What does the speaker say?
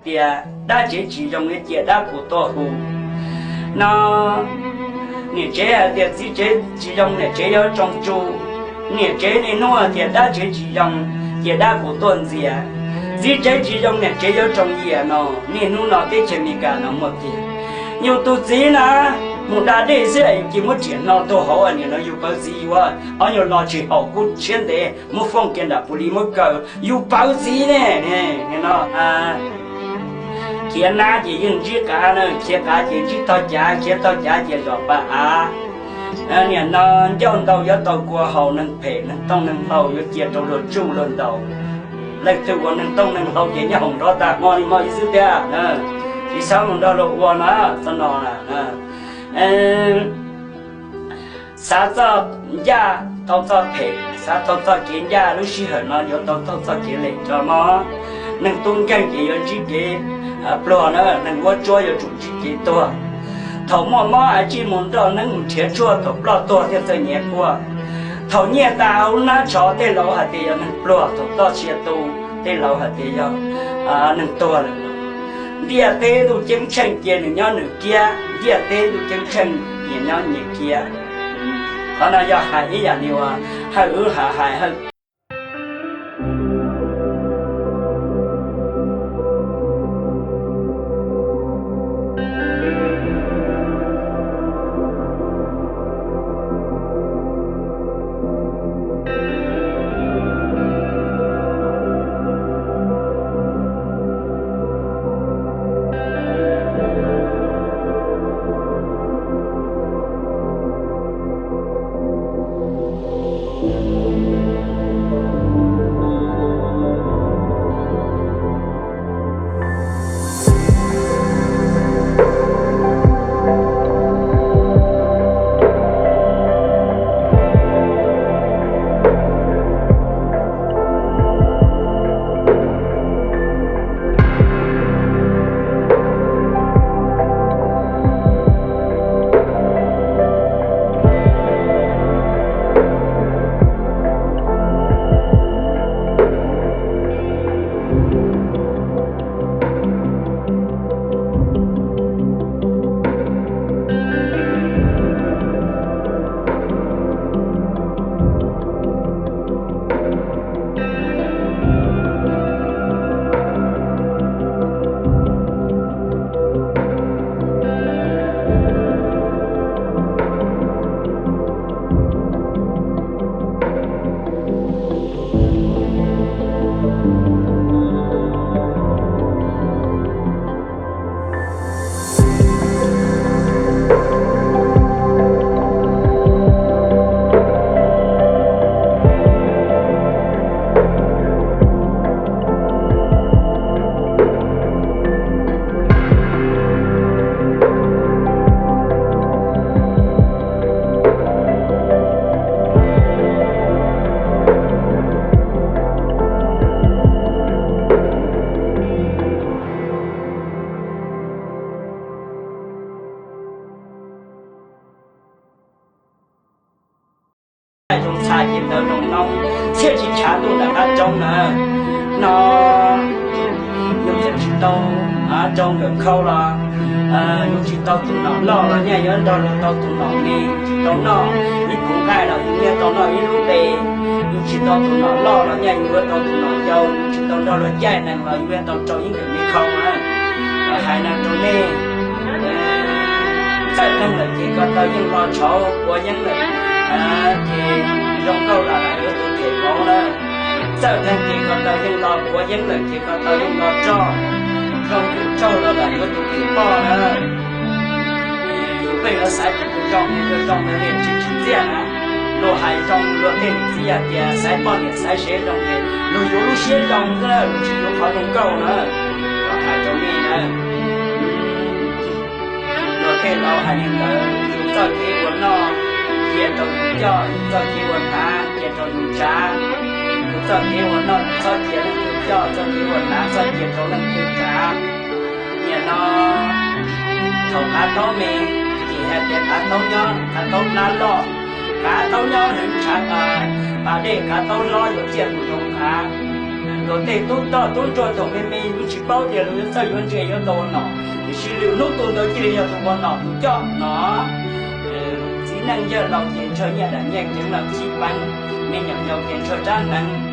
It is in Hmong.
Tias dab tsev tsis zoo yuav cia dab kuv tuaj hu no. Niam tsev hais tias txiv tsev tsis zoo niam tsev yuav tsoo tsu. Niam tsev niaj hnub hais tias dab tsev tsis zoo, cia dab kuv tuaj ntxias. Txiv tsev tsis zoo niam tsev yuav tsoo yias no. Niaj hnub no teb chaws Amelikas no muaj tiag. Yus tus txiv na, mus da dej xwb yus cia muab riam hno tuag hauv. Nim no yus pawv txiv yuav ob nyuag lo tsis haum kub tshiab ntev, muab foob kiag nram pus li muab kaw, yus pawv txiv ne. No khiav nab ces yeej ntsib qav na, khiav qav ces ntsib tog cav, khiav tog cav ces zom pa av. Nim no ncauj ntau yuav tau kua haus, neeg phem neeg tooj neeg hlau yuav cia rau luag tsuj luag ntaus. Leej twg ua neeg tooj neeg hlau ces nyob hoom nrov tag hmo li hmo ib xwb tiag. Tsis xav mus nrog luag ua no, txog no xav txoj ncaj tau txoj phem, xav tau txoj kev ncaj, lub sij hawm no yuav tau taug txoj kev lem tso mog. Neeg tub nkeeg ces yuav ntsib kev pluag na, neeg vuab tsuab yuav tsum ntsib kev tuag. Thaum muaj mob a tsij mus nroj neeb mus nrhiav tshuaj, thaum ploj tuag thiaj txawj nyiav quaj. Thaum nyiaj tas hauv hnab tsho tej laus hais tias yog neeg pluag, thaum toj sia tu tej laus hais tias yog neeg tuag lawm. Ntiaj teb ntuj ceeb tsheej cia nws nyob nws kiab, ntiaj teb ntuj ceeb tsheej nyias nyob nyias kiab. Qhov no yog hais ib yam li uas Hawj wb hais hais Hawj. Zoo txha ces ntawd zoo noob, txhiaj tsis tshav ntuj ntawm qab roob na. No yus txawm tsis tau rau nkawm khau los yus tsis tau tus nom loj los nyaj yuav nrog luag tau tus nom me, tsis tau noj ib puv nqaij los yus nyaj tau noj ib lub npe. Yus tsis tau tus nom loj los nyaj yus yuav tau tus nom yau, yus tsis tau nrog luag caij nees los yus yuav tau rau ib nkawm me khau na. Hais no rau nej, txawj neeg lawm ces ko taw yeej lo tshauv, ua yeeb lawm ces zoo nkauj los yuav tus them vauv na. Txawj neeg ces ko taw yeej lo, ua yeeb lawm ces ko taw yeej lo roj, zoo tus tsaug los yuav tus them poj na. Yus pheej yuav xaiv tus zoo, tus zoo ntawd li tsis tsim txiaj na. Luag hais zoo luag tej niam txiv hais tias xaiv poj niam xaiv sev zoo ces luag yuav lub siab zoo xwb, luag tsis yuav qhov zoo nkauj na. Kuv hais rau nej na, luag tej laus hais li ntawd, yus txoj kev ua noj cia rau yus coj, yus txoj kev ua hnav cia rau yus tsav. Yus txoj kev ua noj txhob cia leej twg coj, txoj kev ua hnav txhob cia rau leej twg tsav. Nim no thaum qav taub me ces hais tias qav taub nyob, qav taub plab loj, qav taub nyob hwv tshav, pas dej qav taub hlob yuav ciaj mus zoo qav. Luag tej tub toj tub ntsuag thaum me me yeej tsis paub tias luag yuav txawj yuav ntse yuav tau ua nom, tiam sis lwm hnub tus ntawd cia li yog tus ua nom tus coj no. Txiv neej yawg laus ces ntshaw nyiaj dam nyiaj kev los txhib peev, me nyuam yaus ces ntshaw rab hneev,